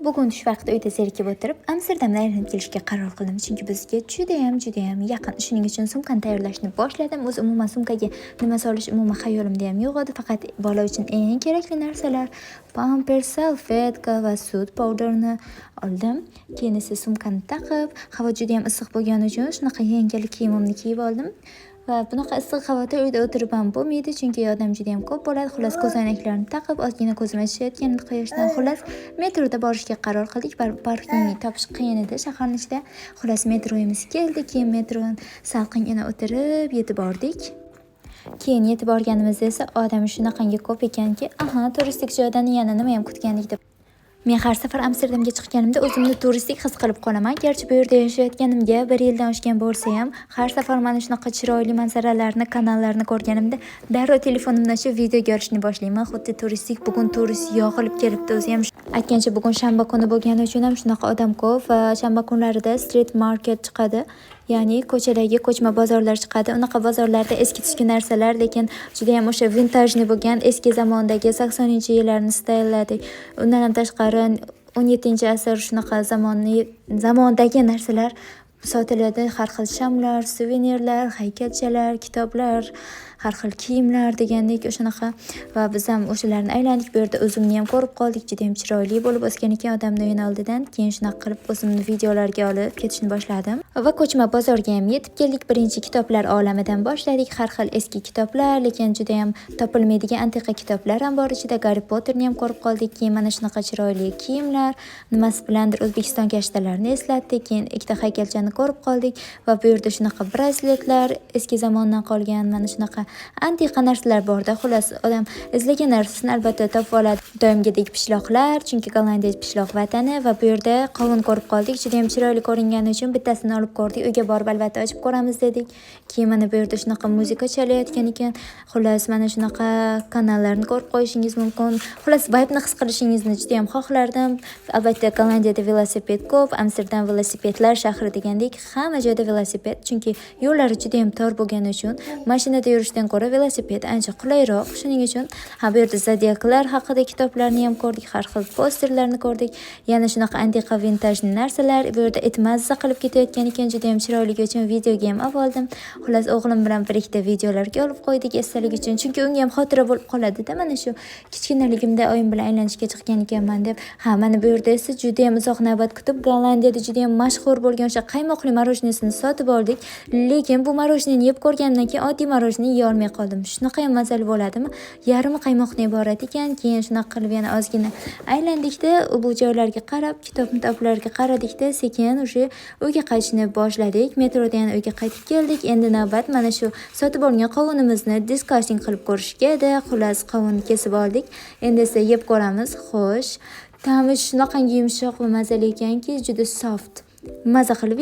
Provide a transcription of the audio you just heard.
Bugun tush vaqti uyda zerikib o'tirib, Amsterdamda aylanib kelishga qaror qildim, chunki bizga judayam, judayam yaqin. Shuning uchun sumkani tayyorlashni boshladim. O'zi umuman sumkaga nima solish umuman xayolimda ham yo'q edi. Faqat bola uchun eng kerakli narsalar: pampers, salfetka va sut powderni oldim. Keyin esa sumkani taqib, havo judayam issiq bo'lgani uchun shunaqa yengil kiyimimni kiyib oldim. Va bunaqa issiq havoda uyda o'tirib ham bo'lmaydi, chunki odam judayam ko'p bo'ladi. Xullas, ko'zoynaklarni taqib, ozgina ko'zim achishayotgan edi quyoshdan. Xullas, metroda borishga qaror qildik. Parking topish qiyin edi shaharni ichida. Xullas, metromiz keldi. Keyin metroni salqingina o'tirib yetib bordik. Keyin yetib borganimizda esa odam shunaqangi ko'p ekanki, aha, turistik joydan yana nimayam kutgandik deb. Men har safar Amsterdamga chiqqanimda o'zimni turistik his qilib qolaman. Garchi bu yerda yashayotganimga bir yildan oshgan bo'lsa ham, har safar mana shunaqa chiroyli manzaralarni, kanallarni ko'rganimda darrov telefonimni ochib, videoga olishni boshlayman. Xuddi turistik, bugun turist yog'ilib kelibdi o'zi ham. Aytgancha, bugun shanba kuni bo'lgani uchun ham shunaqa odam ko'p va shanba kunlarida street market chiqadi. Ya'ni ko'chadagi ko'chma bozorlar chiqadi. Unaqa bozorlarda eski tuski narsalar, lekin judayam o'sha винтажный bo'lgan, eski zamondagi 80-yillarni stylidagi, undan ham tashqari 17-asr shunaqa zamonni zamondagi narsalar sotiladi. Har xil shamlar, suvenirlar, haykalchalar, kitoblar, har xil kiyimlar degandek, o'shanaqa va biz ham o'shalarni aylandik. Bu yerda uzumni ham ko'rib qoldik. Judayam chiroyli bo'lib o'sgan ekan odamni uyini oldidan. Keyin shunaqa qilib o'zimni videolarga olib ketishni boshladim. Va ko'chma bozorga ham yetib keldik. Birinchi kitoblar olamidan boshladik. Har xil eski kitoblar, lekin judayam topilmaydigan antiqa kitoblar ham bor ichida. Garri Potterni ham ko'rib qoldik. Keyin mana shunaqa chiroyli kiyimlar, nimasi bilandir O'zbekiston kashtalarini eslatdi. Keyin ikkita haykalchani ko'rib qoldik va bu yerda shunaqa brasletlar, eski zamondan qolgan mana shunaqa antiqa narsalar borda. Xullas, odam izlagan narsasini albatta topib oladi. Doimgidek pishloqlar, chunki Gollandiya pishloq vatani. Va bu yerda qovun ko'rib qoldik. Judayam chiroyli ko'ringani uchun bittasini olib ko'rdik. Uyga borib albatta ochib ko'ramiz dedik. Keyin mana bu yerda shunaqa muzika chalayotgan ekan. Xullas, mana shunaqa kanallarni ko'rib qo'yishingiz mumkin. Xullas, vibe'ni his qilishingizni judayam xohlardim. Albatta, Gollandiyada velosiped ko'p. Amsterdam velosipedlar shahri degandek, hamma joyda velosiped, chunki yo'llari judayam tor bo'lgani uchun mashinada yurishdan ko'ra velosiped ancha qulayroq. Shuning uchun ha, bu yerda zodiaklar haqida kitoblarni ham ko'rdik, har xil posterlarni ko'rdik. Yana shunaqa antiqa винтажный narsalar. Bu yerda it mazza qilib ketayotgan ekan, judayam chiroyligi uchun videoga ham olib oldim. Xullas, o'g'lim bilan bir ikkita videolarga olib qo'ydik esdalik uchun, chunki unga ham xotira bo'lib qoladida, mana shu kichkinaligimda oyim bilan aylanishga chiqqan ekanman deb. Ha, mana bu yerda esa judayam uzoq navbat kutib, Gollandiyada judayam mashhur bo'lgan o'sha qaymoqli мороженое sini sotib oldik. Lekin bu мороженое ni yeb ko'rgandan keyin oddiy мороженое yeya olmay qoldim. Shunaqa ham mazali bo'ladimi? Yarmi qaymoqdan iborat ekan. Keyin shunaqa qilib yana ozgina aylandikda, bu joylarga qarab, kitob mitoblarga qaradikda, sekin уже uyga qaytishni boshladik. Metroda yana uyga qaytib keldik. Endi navbat mana shu sotib olgan qovunimizni disgusting qilib ko'rishga edi. Xullas, qovunni kesib oldik. Endi esa yeb ko'ramiz. Xo'sh, ta'mi shunaqangi yumshoq va mazali ekanki, juda soft. Maza qilib.